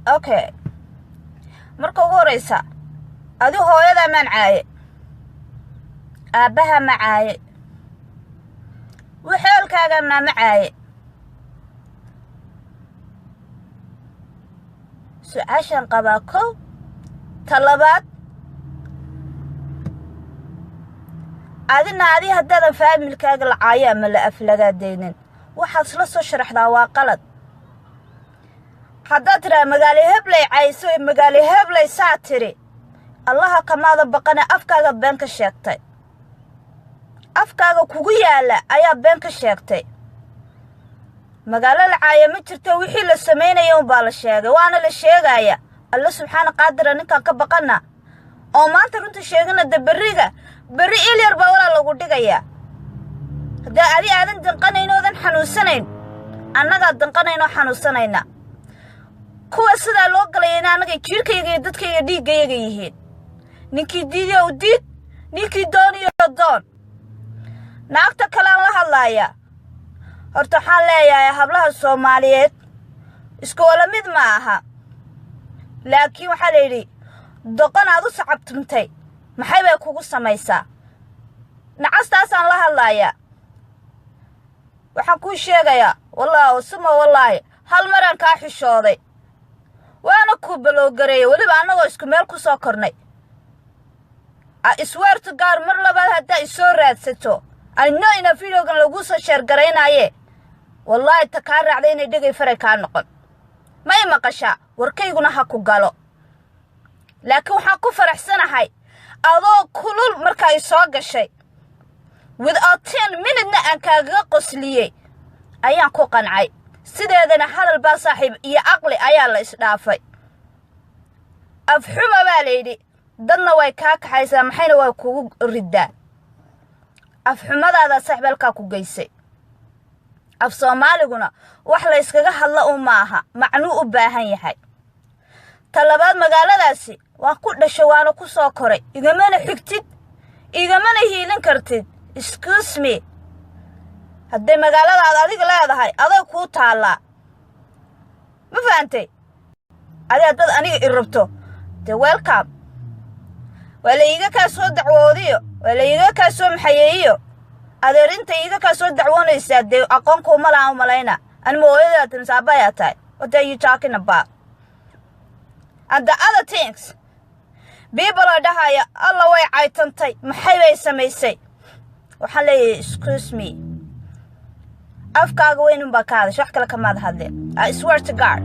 Okay, marka ugu horeysa, adi hooyadaa maan caaye, aabbaha ma caaye, waxoolkaagana ma caaye. Su-aashaan qabaa kow. Ta labaad, adina adi haddaadan faamilkaaga la caayo ama la aflagaadaynin, waxaad isla soo sharaxdaa waa qalad. Haddaad tidhaha magaalo heblay cayso, magaalo heblay saa tiri, Allaha kamaada baqane, afkaaga been ka sheegtay, afkaaga kugu yaalla ayaa been ka sheegtay. Magaalo la caaya ma jirto, wixii la samaynaya unbaa la sheegay, waana la sheegaya. Alla subxaana qaadira, ninkaan ka baqana oo maanta runta sheegana, de berriga berri ilyar baa walaa lagu dhigayaa. Haddee adi aadan danqanayn oodan xanuunsanayn, annagaa danqanayn oo xanuunsanayna. Kuwa sidaa loo galayana annaga jiirkayga iyo dadkayga dhiiggayaga yihiin. Ninkii diidiyo u diid, ninkii dooniyo doon. Naagta kalean la hadlaaya, horta waxaan leeyahay, hablaha Soomaaliyeed isku wala mid ma aha, laakiin waxaa la yidhi, doqon aad u sacabtumtay maxay bay kugu samaysaa? Nacastaasaan la hadlayaa. Waxaan kuu sheegayaa, wallaahi suma wallaahi, hal maraan kaa xishooday, waana kuu balowgareeyey, weliba annagoo isku meel ku soo kornay. Isweertu gaar, mar labaad haddaa isoo raadsato, anno ina videogan laguu soo share garaynaaye, wallaahi ta kaa raacday inay dhegay faray kaa noqon. Ma i maqashaa? Warkayguna ha ku galo. Laakiin waxaan ku faraxsanahay adoo kulul markaa i soo gashay, without 10 minutena aan kaagaga qosliyey, ayaan ku qancay. Sideedana hadal baa saaxiib iyo aqli ayaa la isdhaafay. Afxuma baa layidhi, dadna way kaa kaxaysaa, maxayna way kugu riddaa. Afxumadaada saaxiib halkaa ku geysay. Af Soomaaliguna wax la yskaga hadla u maaha, macnuu u baahan yahay. Ta labaad, magaaladaasi waan ku dhashay, waana ku soo koray. Igamana xigtid, igamana hiilin kartid. Excuse me, hadday magaaladaad adiga leedahay, aday kuu taallaa. Ma fahantay? Adi haddaad aniga i rabto, dee welcome. Waa la iiga kaa soo dacwoodiyo, waa la iiga kaa soo maxayeeyiyo. Adeerinta iiga kaa soo dacwoonaysaa, dee aqoon kuuma laha u malayna. Anima hooyadaa timse aabbayaa tahay? What are you talking about? And the other things, people oo dhahaya, "Alla, way caytantay, maxay bay samaysay?" Waxaan leeyahay, excuse me, afkaaga weyn unbaa ka hadasha, wax kale kamaad hadleen. I swear to God,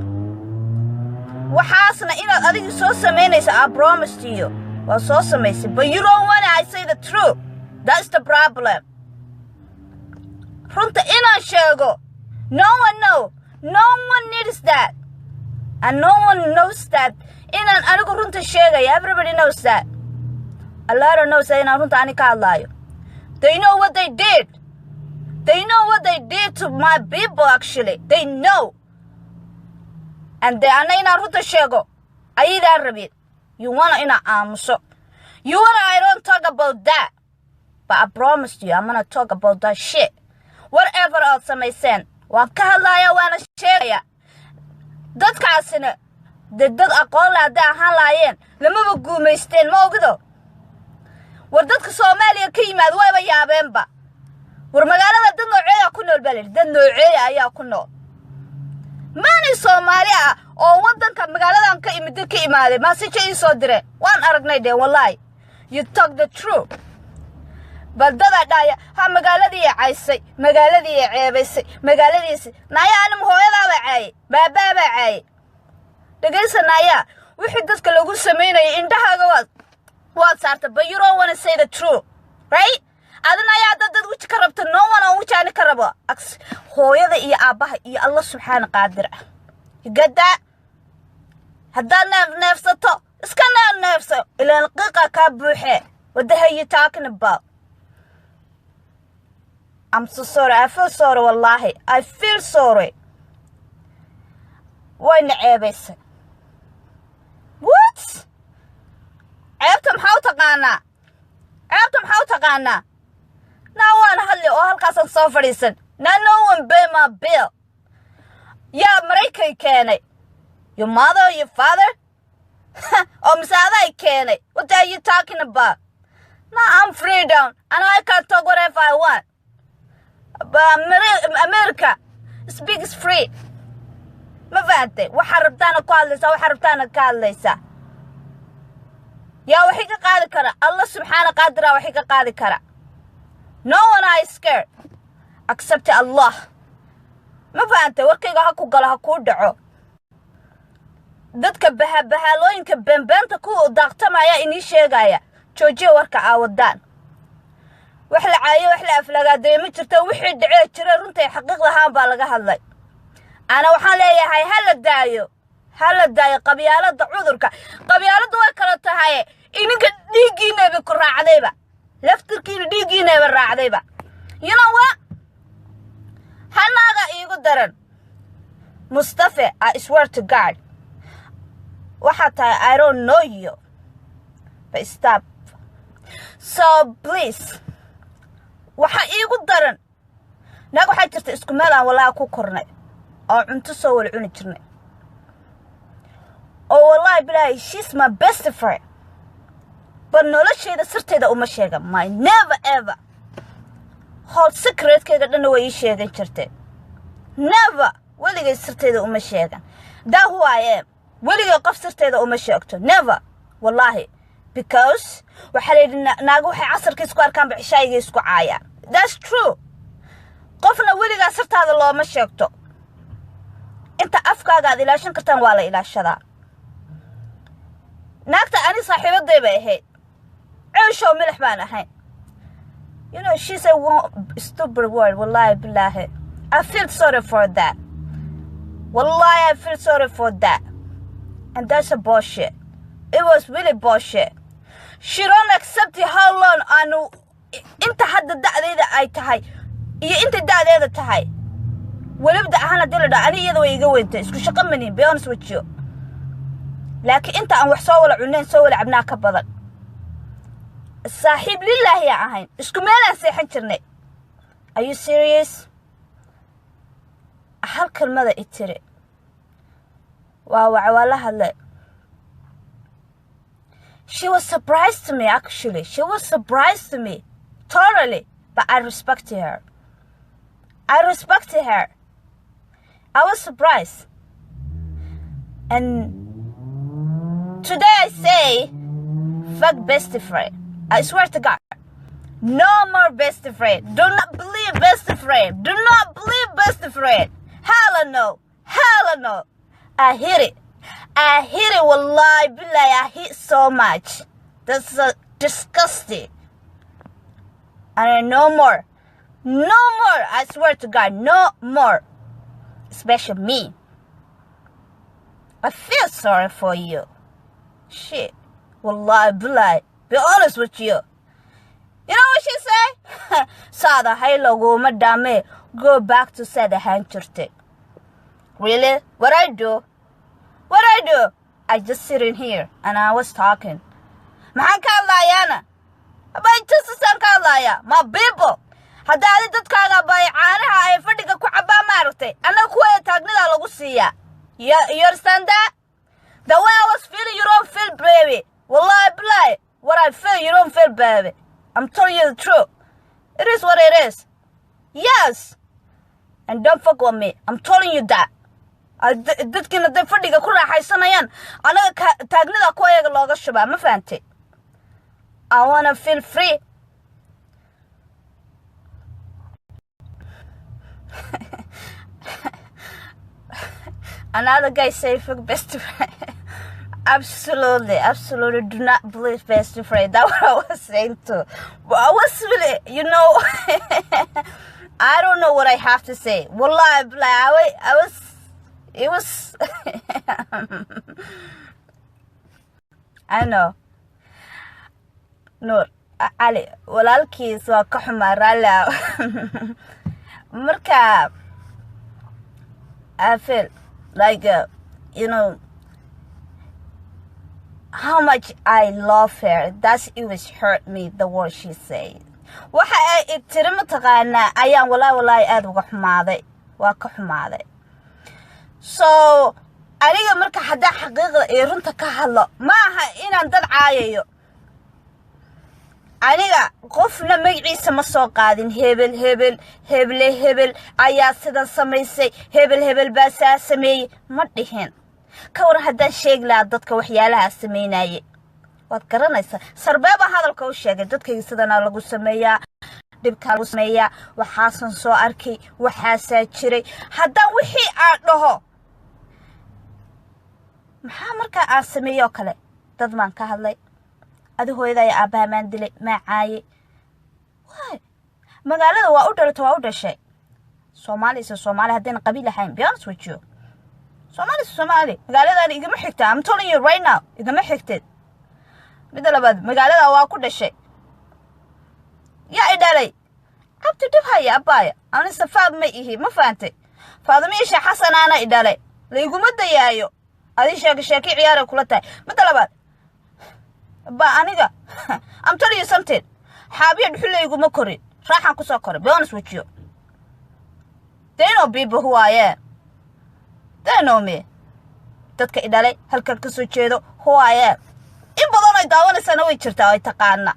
waxaasna inaad adiga soo samaynaysa, I promise to you, waa soo samaysay, but you don't want I say the truth. That's the problem. Runta inaan sheego, no one know, no one needs that, and no one knows that inaan anigu runta sheegaya. Everybody knows that, a lot of knows that inaan runta ani ka hadlaayo. They know what they did. They know what they did to my people. Actually, they know, and they ana inaan runta sheego ayadaan rabin. You wanna inaan aamuso, you wanna I don't talk about that, but I promised you I'm gonna talk about that shit. Whatever aad samayseen waan ka hadlayaa, waana sheegaya. Dadkaasina dee dad aqoon le hadday ahaan lahaayeen, lamaba guumaysteen. Ma ogido? War dadka Soomaaliya ka yimaad wayba yaabeenba. War magaalada dad nooceeya ku nool baa layidhi, dad nooceeya ayaa ku nool. Maanay Soomaali ah oo waddanka magaaladan ka imid ka imaaday message ii soo direen, "Waan aragnay," dheen, "wallaahi you talk the truth." Bal dadaa dhahaya, "Ha, magaaladii caysay, magaaladii ceebaysay, magaaladiisi." Naaya, anima hooyadaabaa caayay, baabaabaa caayay? Dhegaysa naayaa, wixii dadka lagu samaynayay indhahaaga waad saarta, but you don't wanna say the truth, right? Adina ayaa dad dad weji ka rabta. No one oo weji ani ka rabo, hooyada iyo aabbaha iyo Allah subxaana qaadir ah. You get that? Haddaad neef neefsato, iska neef neefso, ilaan qiiqa kaa buuxee. What the hell you talking about? I'm so sorry. I feel sorry, wallahi. I feel sorry. Wayna ceebaysay. What? Ceebta maxaa u taqaanaa? Ceebta maxaa u taqaanaa? Naa waan hadli oo halkaasaan soo fadhiisan. Naa no one pay my bill. Yaa Maraykan keenay? Your mother or your father? Oo mise adaa keenay? What are you talking about? No, I'm freedom and I can talk whatever I want. But America speak is free. Ma fahantay? Waxaa rabtaana ku hadlaysaa, waxaa rabtaana ka hadlaysaa. Yaa waxay ka qaadi kara? Allah subxaana qaadira waxay ka qaadi kara. No one I scared except Allah. Ma fahantay? Warkayga ha ku galo, ha kuu dhaco. Dadka bahabahaalooyinka beenbeenta ku daaqtamaya inii sheegaya, joojiya warka aawadaan. Wax la caayo, wax la aflagaadeeyo ma jirto. Wixii dhacee jira, runtay xaqiiqda ahaan baa laga hadlay. Ana waxaan leeyahay, ha la daayo, ha la daayo qabyaalada. Cudurka qabyaaladda way kala tahay. Ininka dhiiggiinaba ku raacdayba, laftirkiina dhiiggiinaba raacdayba. You know what? Hanaaga iigu daran, Mustafe. I swear to God, waxaa tahay, I don't know you, but stop. So please, waxaa iigu daran naag waxaa jirta isku meel aan wallaahi ku kornay oo cunto soo wala cuni jirnay, oo wallaahi bilaahi she's my best friend, but noloshayda sirteeda uma sheega. My never ever whole secretkayga dhanna way ii sheegan jirtay. Never, weligay sirteeda uma sheegan. That who I am. Weligay qof sirteeda uma sheegto, never, wallaahi, because waxaa la yidhi, naago waxay casarka isku arkaanba cishaayiga isku caayaan. That's true. Qofna weligaa sirtaada looma sheegto. Inta afkaaga aad ilaashan kartaan waa la ilaashadaa. Naagta ani saaxiibaday bay ahayd, ceeshow milix baan ahayn. She's a one stupid word. Wallahi billahi, I feel sorry for that. Wallahi, I feel sorry for that, and that's a bullshit. It was really bullshit. She don't accept how long aanu, inta hadda da'deeda ay tahay iyo inta da'deeda tahay. Weliba da ahaan haddii la dhaho, ani iyada way iga weyntay, isku shaqo manin, be honest with you, laakiin inta aan wax soo wala cunayn, soo wala cabnaa ka badan. Saaxiib lilaahi aan ahayn, isku meelaan seexan jirnay. Are you serious? Hal kelmada i tiri waa wac, waa la hadlay. She was surprised to me, actually. She was surprised to me totally, but I respect her. I respect her. I was surprised, and today I say, fuck best friend. I swear to God, no more best friend. Do not believe best friend. Do not believe best friend. Hell no, hell no. I hit it, I hit it. Wallahi billahi, I hit so much. That's disgusting. And no more, no more. I swear to God, no more, especially me. I feel sorry for you. Shit. Wallahi billahi, be honest with you. You know what she say? "Saada hay laguma dhame, go back to saad ahaan jirtay." Really? What I do? What I do? I just sitting here and I was talking. Maxaan ka hadlayaana? Bay justisaan ka hadlayaa. My people, hadda adi dadkaaga bay caanaha ay fadhiga ku cabbaan, maaragtay, annaga kuwa taagnidaa lagu siiyaa. You understand that? The way I was feeling, you don't feel, baby. Wallahi billahi, what I feel, you don't feel, baby. I'm telling you the truth. It is what it is. Yes, and don't fuck with me. I'm telling you that. Dadkiina day fadhiga ku raaxaysanayaan, anaga taagnida kuwa iyaga looga shubaa. Ma fahantay? I wanna feel free. Another guy say, "Fuck best friend." Absolutely, absolutely do not believe best friend. That's what I was saying too. But I was really, I don't know what I have to say. Wallahi, like, I was, it was, I know. Nuur Cali walaalkiis waa ka xumaa, raalli ah. Marka I feel like how much I love her. That's it was hurt me, the word she said. Waxa ay tiri, mataqaanaa, ayaan walaahi walaahi aada uga xumaaday, waa ka xumaaday. So Aniga marka haddaa xaqiiqda iyo runta ka hadlo, ma aha inaan dad caayayo. Aniga qofna magaciisa ma soo qaadin. Hebel hebel, heble hebel ayaa sidan samaysay, hebel hebel baa saa sameeyey, ma dhihin. Ka waran haddaan sheegi lahaa dadka waxyaalahaa samaynaye? Waad garanaysaa, sarbeebaa hadalka u sheegay. Dadkayga sidanaa lagu sameeyaa, dhibkaa lagu sameeyaa, waxaasan soo arkay, waxaasaa jiray. Haddaan wixii aan dhaho, maxaa markaa aan sameeyey oo kale? Dad baan ka hadlay? Adi hooyada iyo aabbaha maan dilay? Maa caayay? Waay, magaalada waa u dhalata, waa u dhashay. Soomaali isa Soomaali, haddayna qabiil ahayn. Be honest with you, Soomaali isa Soomaali. Magaaladan igama xigta. I'm telling you right now, igama xigteed. Midda labaad, magaalada waa ku dhashay. Yaa i dhalay? Cabdi dhib haya abbaaya. Ani safaab ma ihi, ma fahantay? Faadimo isha Xasanaana i dhalay, layguma dayaayo. Adi sheeke sheeke ciyaaray kula tahay. Midda labaad ba, aniga, I'm telling you something, xaabiya dhuxul iguma korin, raaxaan kusoo koray. Be honest with you, they know people who I am. They know me, dadka i dhalay, halkan kasoo jeedo, who I am. In badan ay daawanaysaana way jirtaa, ay taqaana.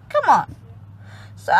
Come on. So.